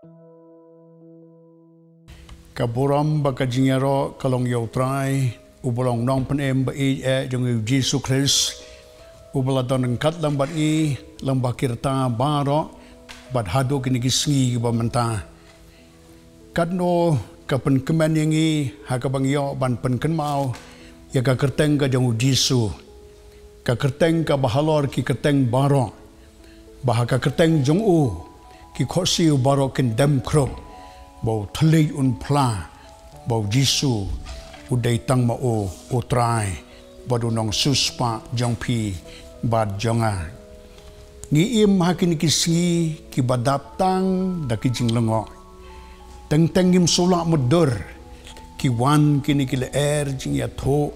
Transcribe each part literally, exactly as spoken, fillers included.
Ka burom bad ka jingïaroh ka long ïa U Trai, uba long nongpynim ba ïeit eh jong ngi U Jisu Khrist, uba la don ryngkat lem bad ngi, lyngba ki rta baroh, bad haduh kine ki sngi kiba mynta. Katno ka pynkmen ïa ngi, ha kaba ngi ïoh ban pynkynmaw ïa ka kyrteng ka jong U Jisu. Ka kyrteng kaba halor ki kyrteng baroh. Ba ha ka kyrteng jong u, ki khohsiew baroh kin dem khrup. Ba u thylliej un phla, ba U Jisu u dei tang ma u, U Trai, bad u nongsiewspah jong phi bad jong nga. Ngi im ha kine ki sngi kiba dap tang da ki jinglyngngoh. Teng teng ngim shu lah mutdur. Ki wan kine ki lyer jingïathuh,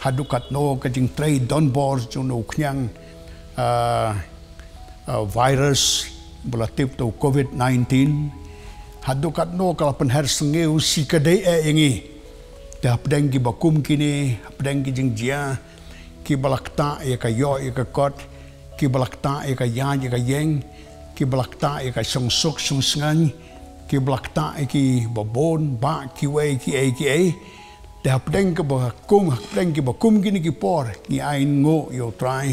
haduh katno ka jingtrei donbor jong u khñiang, ah, ah, virus ba la tip ta u covid nineteen. Haduh katno ka la pynher sngewsih ka dei eh ïa ngi. Te hapdeng kiba kum kine, hapdeng ki jingjia, kiba la ktah ïa ka ïoh ïa ka kot, kiba la ktah ïa ka ïaid ïa ka ïeng, kiba la ktah ïa ka shongsuk shongsngain, kiba la ktah ïa kiba bun, bah, kiwei kiei kiei. Te hapdeng kiba kum, hapdeng kiba kum kine ki por, ngi ainguh ïa U Trai.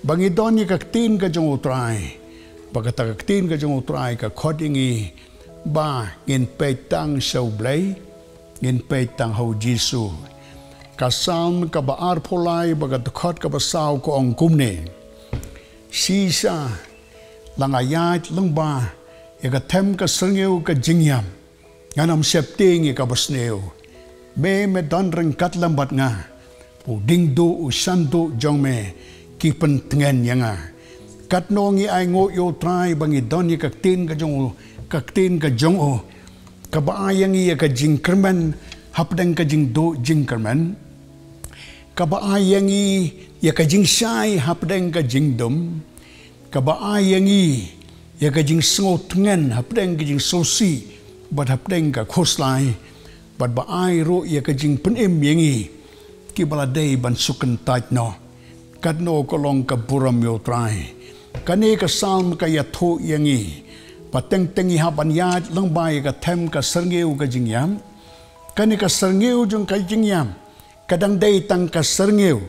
Ba ngi don ïa ka ktien ka jong U Trai. Ba kata ka ktien ka jong U Trai ka khot ïa ngi. Ba ngin peit tang sha U Blei, ngin peit tang ha U Jisu. Ka Salm kaba arphew lai bad ka dkhot kaba saw ka ong kumne. Shisha, la nga ïaid lyngba ïa ka them ka syrngiew ka jingïap, ngan ym sheptieng ïa kaba sniew. Me, me don ryngkat lem bad nga. U diengduh, u shanduh jong me, ki pyntngen ïa nga. Katno ngi ainguh ïa U Trai ba ngi don ïa ka ktien ka jong u, ka ktien ka jong u. Kaba ai ïa ngi ïa ka jingkyrmen, hapdeng ka jingduh jingkyrmen. Kaba ai ïa ngi ïa ka jingshai, hapdeng ka jingdum. Kaba ai ïa ngi ïa ka jingsngewtngen, hapdeng ka jingsngewsih, bad hapdeng ka khuslai. Bad ba ai ruh ïa ka jingpynim ïa ngi, kiba la dei ban shu kyntait noh. Katno ka long ka burom ïa U Trai. Kane ka Salm ka ïathuh ïa ngi. Ba teng teng ngi hap ban ïaid lyngba ïa ka them ka syrngiew ka jingïap. Kane ka syrngiew jong ka jingïap. Ka dang dei tang ka syrngiew.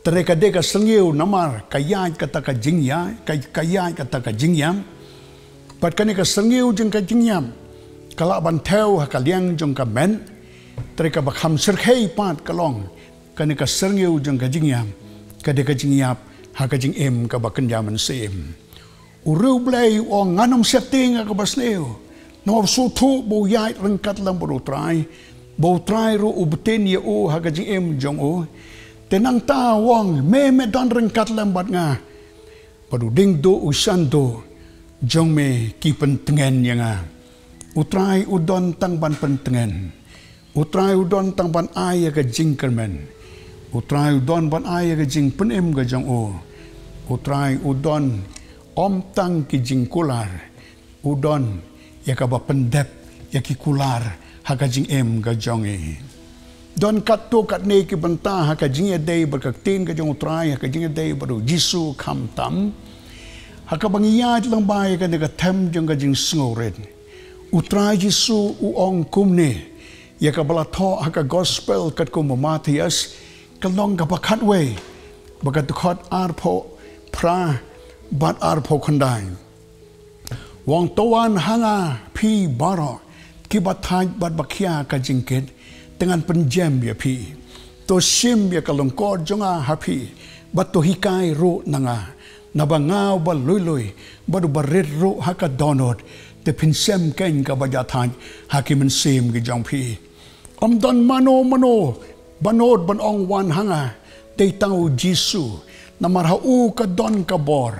Te ka dei ka syrngiew namar ka ïaid kata ka jingïap, ka, ka ïaid kata ka jingïap. Bad kane ka syrngiew jong ka jingïap. Ka lah ban thew ha ka liang jong ka met. Te kaba kham syrkhei pat ka long. Kane ka syrngiew jong ka jingïap. Ka dei ka jingïap ha ka jingim kaba kynja mynsiem. U riewblei u ong ngan ym sheptieng ïa kaba sniew. Namar sngewthuh ba u ïaid ryngkat lem bad U Trai. Ba U Trai ruh u btin ïa u ha ka jingim jong u. Te nangta u ong me, me don ryngkat lem bad nga. Bad u diengduh u shanduh jong me ki pyntngen ïa nga. U Trai u don tang ban pyntngen. U Trai u don tang ban ai ïa ka jingkyrmen. U Trai u don ban ai ïa ka jingpynim ka jong u. U Trai u don ym tang ki jingkular. U don ïa kaba pyndep ïa ki kular ha ka jingim ka jong ngi. Don katto katne ki bynta ha ka jingïadei bad ka ktien ka jong U Trai, ha ka jingïadei bad U Jisu khamtam. Ha kaba ngi ïaid lyngba ïa kane ka them jong ka jingsngewrit. U Trai Jisu u ong kumne, ïa kaba la thoh ha ka gospel katkum u Mathaios, ka lynnong kaba khatwei, bad ka dkhot arphew phra bad arphew khyndai. U ong to wan ha nga phi baroh, kiba thait bad ba khia ka jingkit, te ngan pynjem ïa phi. To shim ïa ka lyngkor jong nga ha phi, bad to hikai ruh na nga. Naba nga uba lui lui, bad uba rit ruh ha ka dohnud, te phin shem keiñ kaba jathait, ha ki mynsiem ki jong phi. Ym don mano mano, ba nud ban ong wan ha nga, dei tang U Jisu, namar ha u ka don ka bor,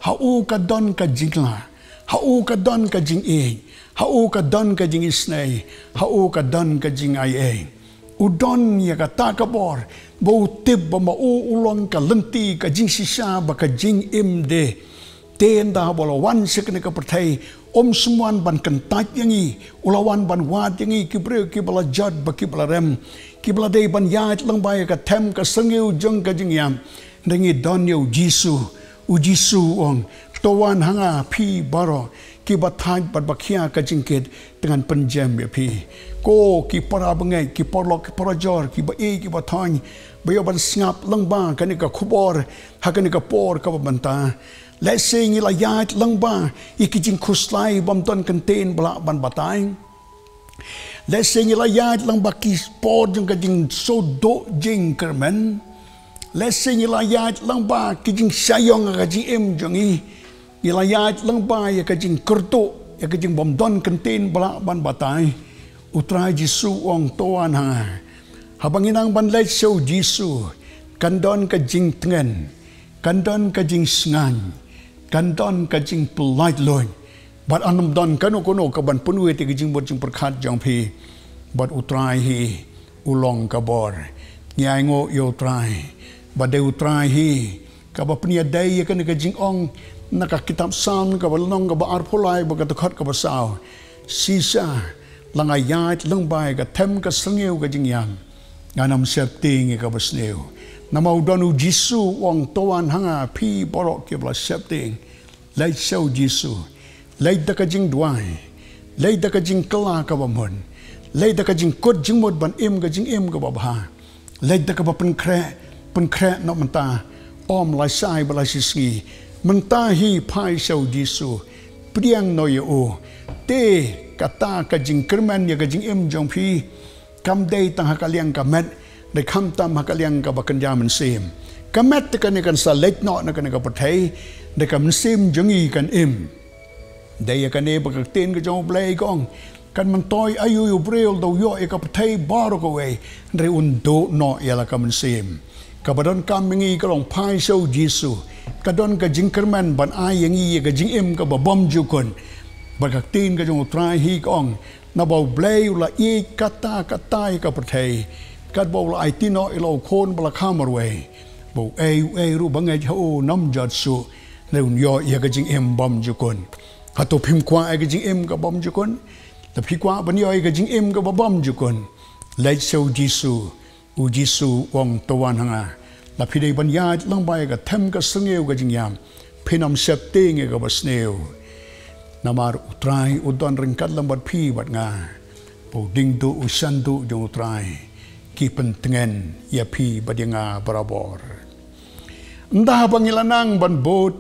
ha u ka don ka jinglah, ha u ka don ka jingïeit, ha u ka don ka jingisynei, ha u ka don ka jingaiei. U don ïa kata ka bor, ba u tip ba ma u u long ka lynti ka jingshisha bad ka jingim de. Te ynda ba u la wan sha kane ka pyrthei, um shym wan ban kyntait ïa ngi, u la wan ban wad ïa ngi ki briew kiba la jot bad kiba la rem, kiba la dei ban ïaid lyngba ïa ka them ka syrngiew jong ka jingïap. Hynrei ngi don ïa U Jisu, U Jisu u ong, To wan ha nga phi baroh ki ba thait bad ba khia ka jingkit, te ngan pynjem ïa phi. Ko ki para bangeit, ki paralok, ki parajor, ki ba ïeit, ki ba thoiñ, ba ïoh ban sngap lyngba kane ka khubor ha kane ka por kaba mynta. Lehse ngi la ïaid lyngba ïa ki jingkhuslai bym don kyntien ba lah ban batai. Lehse ngi la ïaid lyngba ki por jong ka jingsngewduh jingkyrmen. Lehse ngi la ïaid lyngba ki jingshah ïong ha ka jingim jong ngi. Ngi la ïaid lyngba ïa ka jingkyrduh, ïa ka jingbym don kyntien ba lah ban batai. U Trai Jisu u ong, to wan ha nga. Haba ngi nang ban leit sha u Jisu, kan don ka jingtngen, kan don ka jingsngaiñ, kan don ka jingpyllait luid. Bad ym don kano kano ka ban pynwit ïa ka jingmut jingpyrkhat jong phi. Bad u Trai hi u long ka bor. Ngi ainguh ïa u Trai. Bad dei u Trai hi kaba pynïadei ïa kane ka jingong na ka kitab Salm kaba lynnong kaba arphew lai bad ka dkhot kaba saw. Shisha la nga ïaid lyngba ïa ka them ka syrngiew ka jingïap, ngan ym sheptieng ïa kaba sniew. Namar u don u Jisu u ong, to wan ha nga phi baroh ki ba la sheptieng. Leit sha u Jisu. Leit da ka jingduwai. Leit da ka jingkylla kaba mut. Leit da ka jingkut jingmut ban im ka jingim kaba bha. Leit da kaba pynkhreh, pynkhreh noh mynta. Ym lashai ba la shisngi. Mynta hi phai sha u Jisu. Pdiang noh ïa u. Te kata ka jingkyrmen ïa ka jingim jong phi kam dei tang ha ka liang ka met, dei khamtam ha ka liang kaba kynja mynsiem. Ka met te kane kan sa leit noh na kane ka pyrthei, dei ka mynsiem jong ngi kan im. Dei ïa kane ba ka ktien ka jong u Blei ka ong, kan myntoi aïu ïa u briew da u ïoh ïa ka pyrthei baroh kawei, hynrei un duh noh ïa la ka mynsiem. Kaba donkam ïa ngi ka long phai sha u Jisu. Ka don ka jingkyrmen ban ai ïa ngi ïa ka jingim kaba bymjukut. Bad ka ktien ka jong u Trai hi ka ong, naba u Blei u la ïeit katta katta ïa ka pyrthei, katba u la aiti noh ïa la u khun ba la kha marwei, ba uei uei ruh ba ngeit ha u ym jot shuh, hynrei un ïoh ïa ka jingim bymjukut. Hato phim kwah ïa ka jingim ka bymjukut? Lada phi kwah ban ïoh ïa ka jingim kaba bymjukut, leit sha u Jisu. U Jisu u ong, to wan ha nga. Lada phi dei ban ïaid lyngba ïa ka them ka syrngiew ka jingïap, phin ym sheptieng ïa kaba sniew. Namar u Trai u don ryngkat lem bad phi bad nga. Ba u diengduh u shanduh jong u Trai ki pyntngen ïa phi bad ïa nga barabor. Ynda haba ngi la nang ban bud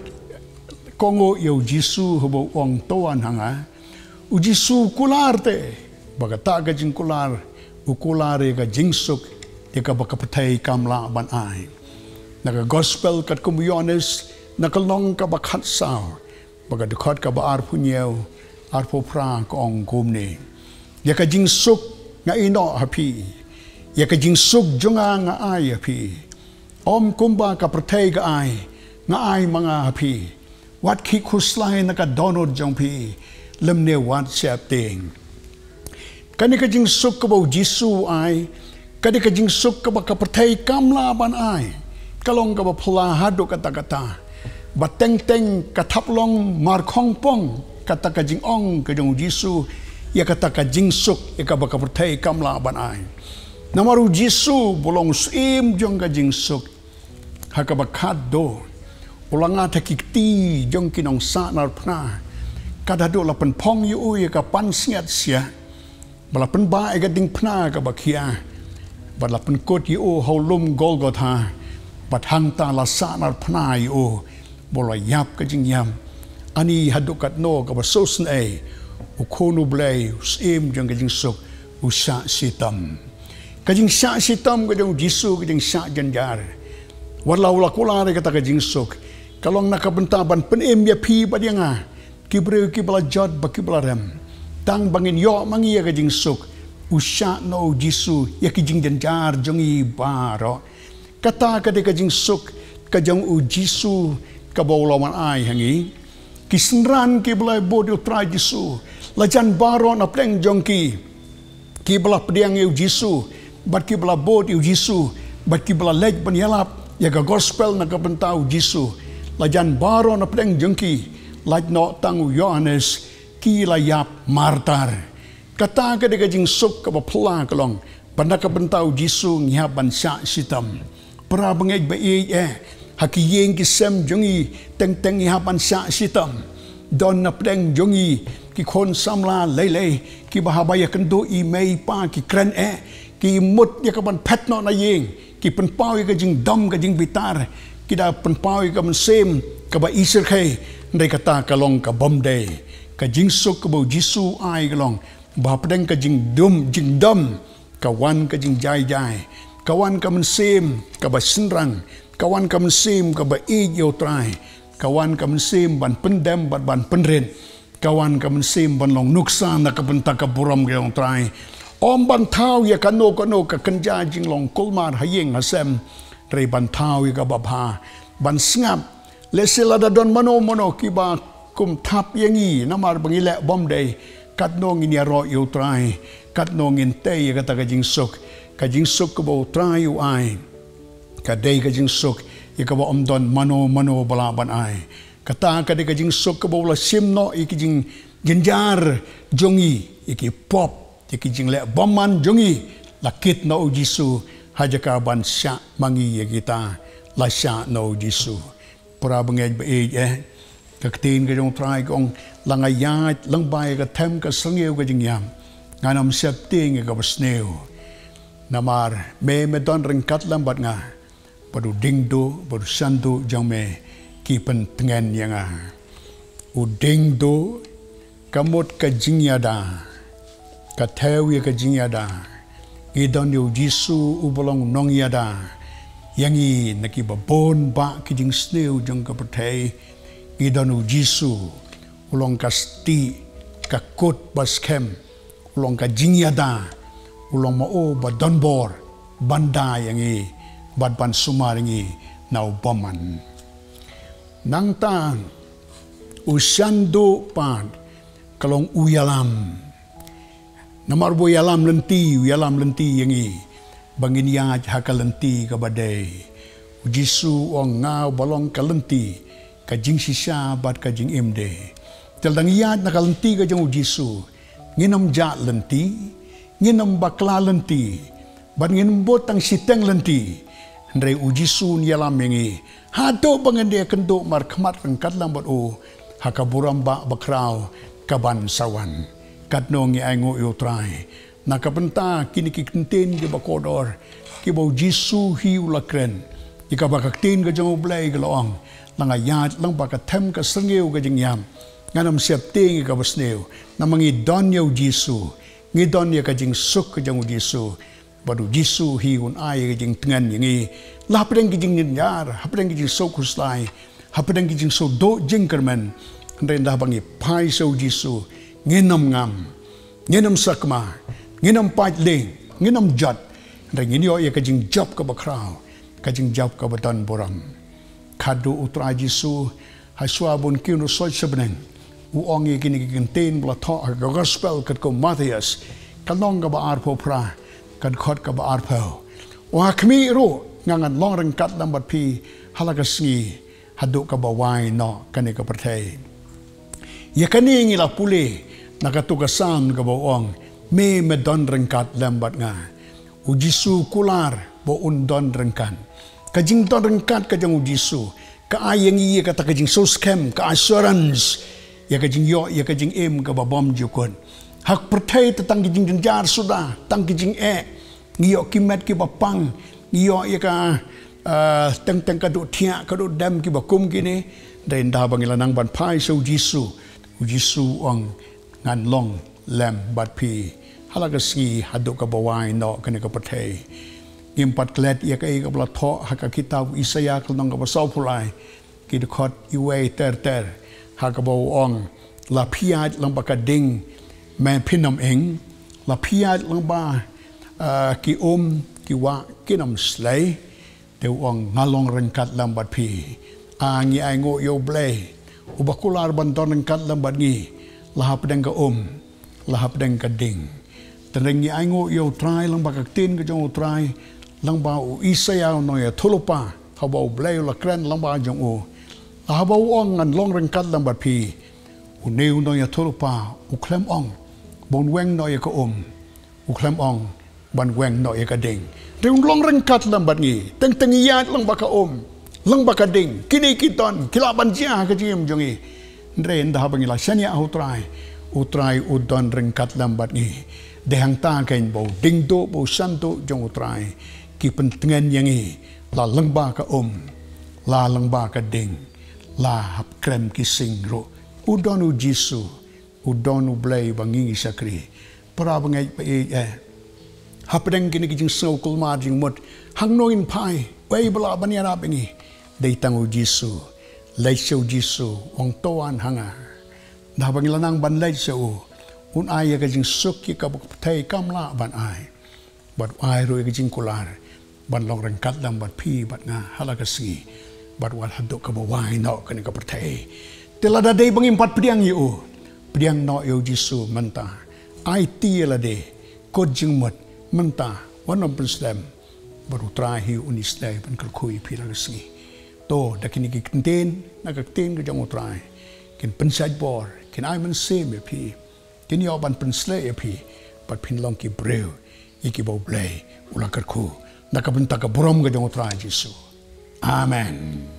kohnguh ïa u Jisu haba u ong, to wan ha nga, u Jisu u kular te ba kata ka jingkular, u kular ïa ka jingsuk ïa kaba ka pyrthei kam lah ban ai. Na ka Gospel katkum u Ïohannes, na ka lynnong kaba khatsaw, bad ka dkhot kaba arphew hynñiew, arphew phra, ka ong kumne, ïa ka jingsuk nga ïehnoh ha phi, ïa ka jingsuk jong nga nga ai ha phi. Ym kumba ka pyrthei ka ai, nga ai ma nga ha phi. Wat khih khuslai na ka dohnud jong phi, lymne wat sheptieng. Kane ka jingsuk kaba u Jisu u ai, kane ka jingsuk kaba ka pyrthei kam lah ban ai, ka long kaba phylla haduh katta katta. Ba teng teng ka thap long markhongpong kata ka jingong ka jong u Jisu ïa kata ka jingsuk ïa kaba ka pyrthei kam lah ban ai. Namar u Jisu u long u syiem jong ka jingsuk. Ha kaba khatduh, u la ngat ha ki kti jong ki nongsah narphna, kat haduh la pynphong ïa u ïa ka pansngiat siah, ba la pynbah ïa ka diengphna kaba khia, bad la pynkut ïa u ha u lum Golgotha, bad hangta la sah narphna ïa u, ba u la ïap ka jingïap. Ani haduh katno kaba sngewsynei, u Khun u Blei, u syiem jong ka jingsuk, u shah shitom. Ka jingshah shitom ka jong u Jisu, ka jingshah jynjar, wat la u la kular ïa kata ka jingsuk, ka long na ka bynta ban pynim ïa phi bad ïa nga, ki briew kiba la jot bad kiba la rem. Tang ba ngin ïoh ma ngi ïa ka jingsuk, u shah noh u Jisu ïa ki jingjynjar jong ngi baroh. Kata ka dei ka jingsuk ka jong u Jisu kaba u la wan ai ha ngi. Ki synran kiba la bud ïa u Trai Jisu, la jan baroh na pdeng jong ki, kiba la pdiang ïa u Jisu, bad kiba la bud ïa u Jisu, bad kiba la leit ban ïalap ïa ka Gospel na ka bynta u Jisu, la jan baroh na pdeng jong ki, lait noh tang u Ïohannes, ki la ïap martar. Kata ka dei ka jingsuk kaba phylla ka long, ba na ka bynta u Jisu ngi hap ban shah shitom. Para bangeit ba ïeit eh, Ha ki ïing ki sem jong ngi, teng teng ngi hap ban shah shitom. Don na pdeng jong ngi ki khun samla lei lei, kiba haba ïakynduh i mei i pa ki kren eh, ki mut ïa ka ban phet noh na ïing, ki pynpaw ïa ka jingdom ka jingbitar, ki da pynpaw ïa ka mynsiem kaba isyrkhei. Hynrei kata ka long ka bym dei. Ka jingsuk kaba u Jisu u ai ka long ba hapdeng ka jingdum jingdom, ka wan ka jingjai jai, ka wan ka mynsiem kaba shynrang, ka wan ka mynsiem kaba ïeit ïa u Trai, ka wan ka mynsiem ban pyndem bad ban pynrit, ka wan ka mynsiem ban long nuksa na ka bynta ka burom ka jong u Trai. Ym ban thaw ïa kano kano ka kynja jinglong kulmar ha ïing ha sem, hynrei ban thaw ïa kaba bha, ban sngap. Lehse lada don mano mano kiba kum thap ïa ngi namar ba ngi leh bym dei, katno ngin ïaroh ïa u Trai, katno ngin tei ïa kata ka jingsuk. Ka jingsuk kaba u Trai u ai, ka dei ka jingsuk ïa kaba ym don mano mano ba lah ban ai. Kata ka dei ka jingsuk kaba u la shim noh ïa ki jingjynjar jong ngi, ïa ki pop, ïa ki jingleh bymman jong ngi. La kit noh u Jisu, ha jaka ban shah ma ngi ïa kita, la shah noh u Jisu. Para bangeit ba ïeit eh, ka ktien ka jong u Trai ka ong, la nga ïaid lyngba ïa ka them ka syrngiew ka jingïap, ngan ym sheptieng ïa kaba sniew. Namar me me don ryngkat lem bad nga, bad u diengduh bad u shanduh jong me ki pyntngen ïa nga. U diengduh ka mut ka jingïada, ka thew ïa ka jingïada. Ngi don ïa u Jisu uba long nongïada ïa ngi na kiba bun bah ki jingsniew jong ka pyrthei. Ngi don u Jisu, u long ka stieh, ka kut ba skhem, u long ka jingïada, u long ma u ba don bor ban da ïa ngi bad ban sumar ïa ngi na u bymman. Nangta u shanduh pat ka long u ïalam. Namar ba u ïalam lynti, u ïalam lynti ïa ngi ba ngin ïaid ha ka lynti kaba dei. U Jisu u ong, nga uba long ka lynti, ka jingshisha bad ka jingim de. Te lada ngi ïaid na ka lynti ka jong u Jisu, ngin ym jah lynti, ngin ym bakla lynti, bad ngin ym bud tang shiteng lynti. Hynrei u Jisu un ïalam ïa ngi haduh ba ngin da ïakynduh markhmat ryngkat lem bad u ha ka burom ba bakhraw ka ban sa wan. Katno ngi ainguh ïa u Trai na ka bynta kine ki kyntien kiba kordor, kiba u Jisu hi u la kren, ïa kaba ka ktien ka jong u Blei ka la ong, la nga ïaid lyngba ka them ka syrngiew ka jingïap, ngan ym sheptieng ïa kaba sniew. Namar ngi don ïa u Jisu, ngi don ïa ka jingsuk ka jong u Jisu. Bad u Jisu hi un ai ïa ka jingtngen ïa ngi, la hapdeng ki jingjynjar, hapdeng ki jingsuk khuslai, hapdeng ki jingsuk duh jingkyrmen. Hynrei ynda ba ngi phai sha u Jisu, ngin ym ngam, ngin ym sakma, ngin ym pait lieng, ngin ym jot. Hynrei ngin ïoh ïa ka jingjop kaba khraw, ka jingjop kaba don burom. Khadduh u Trai Jisu, ha shuwa ba un kiew na u soit sha bneng, u ong ïa kine ki kyntien ba la thoh ha ka gospel katkum u Mathaios, ka lynnong kaba arphew phra, ka dkhot kaba arphew. U ong, ha khmih ruh nga ngan long ryngkat lem bad phi ha la ka sngi, haduh kaba wai noh kane ka pyrthei. Ïa kane ngi la pule na katu ka Salm kaba u ong, me me don ryngkat lem bad nga. U Jisu u kular ba un don ryngkat. Ka jingdon ryngkat ka jong u Jisu ka ai ïa ngi ïa kata ka jingsngewskhem, ka assurance, ïa ka jingïoh ïa ka jingim kaba bymjukut. Ha ka pyrthei te tang ki jingjynjar suda, tang ki jingeh. Ngi ïoh ki met kiba pang, ngi ïoh ïa ka, ah, teng teng ka duh thiah, ka duh dem kiba kum kine. Hynrei ynda ba ngi la nang ban phai sha u Jisu, u Jisu u ong, ngan long lem bad phi ha la ka sngi haduh kaba wai noh kane ka pyrthei. Ngim pat klet ïa kaei kaba la thoh ha ka kitab u Isaïah ka lynnong kaba sawphew lai, ki dkhot iwei ter ter, ha kaba u ong, la phi ïaid lyngba ka ding, me phin ym ing, la phi ïaid lyngba, ah, ki um, ki wah, kin ym slei. Te u ong, nga long ryngkat lem bad phi. Ah, ngi ainguh ïa u Blei uba kular ban don ryngkat lem bad ngi, la hapdeng ka um, la hapdeng ka ding. Te ngi ainguh ïa u Trai lyngba ka ktien ka jong u Trai, lyngba u Isaïah u nongïathuhlypa, haba u Blei u la kren lyngba jong u, la haba u ong, ngan long ryngkat lem bad phi, une u nongïathuhlypa u khlem ong ba un weng noh ïa ka um, u khlem ong ban weng noh ïa ka ding. Te un long ryngkat lem bad ngi, teng teng ngi ïaid lyngba ka um, Lyngba ka ding, kine ki don, ki lah ban jia ha ka jingim jong ngi. Hynrei ynda haba ngi la shaniah ha U Trai, U Trai u don ryngkat lem bad ngi. Dei hangta kein ba u dieng duh, ba u san duh jong U Trai, ki pyntngen ïa ngi, la lyngba ka um, la lyngba ka ding, la hapdeng ki sing ruh. U don U Jisu, u don U Blei ba ngi ngi shakri. Para bangeit ba ïeit eh, hapdeng kine ki jingsngew kulmar jingmut, hangno ngin phai, uei ba lah ban ïarap ïa ngi? Dei tang U Jisu. Leit sha U Jisu, ong, "To wan ha nga." Ynda haba ngi la nang ban leit sha u, un ai ïa ka jingsuk ïa kaba ka pyrthei kam lah ban ai. Bad u ai ruh ïa ka jingkular ban long ryngkat lem bad phi bad nga ha la ka sngi, bad wat haduh kaba wai noh kane ka pyrthei. Te lada dei ba ngim pat pdiang ïa u, pdiang noh ïa U Jisu mynta. Aiti ïa lade, kut jingmut mynta, wat nym pynslem. Bad U Trai hi un isynei ban kyrkhu ïa phi la ka sngi. To, da kine ki ktien, na ka ktien ka jong U Trai, kin pynshait bor, kin ai mynsiem ïa phi, kin ïoh ban pynshlei ïa phi, bad phin long ki briew ïa kiba U Blei u la kyrkhu, na ka bynta ka burom ka jong U Trai Jisu. Amen.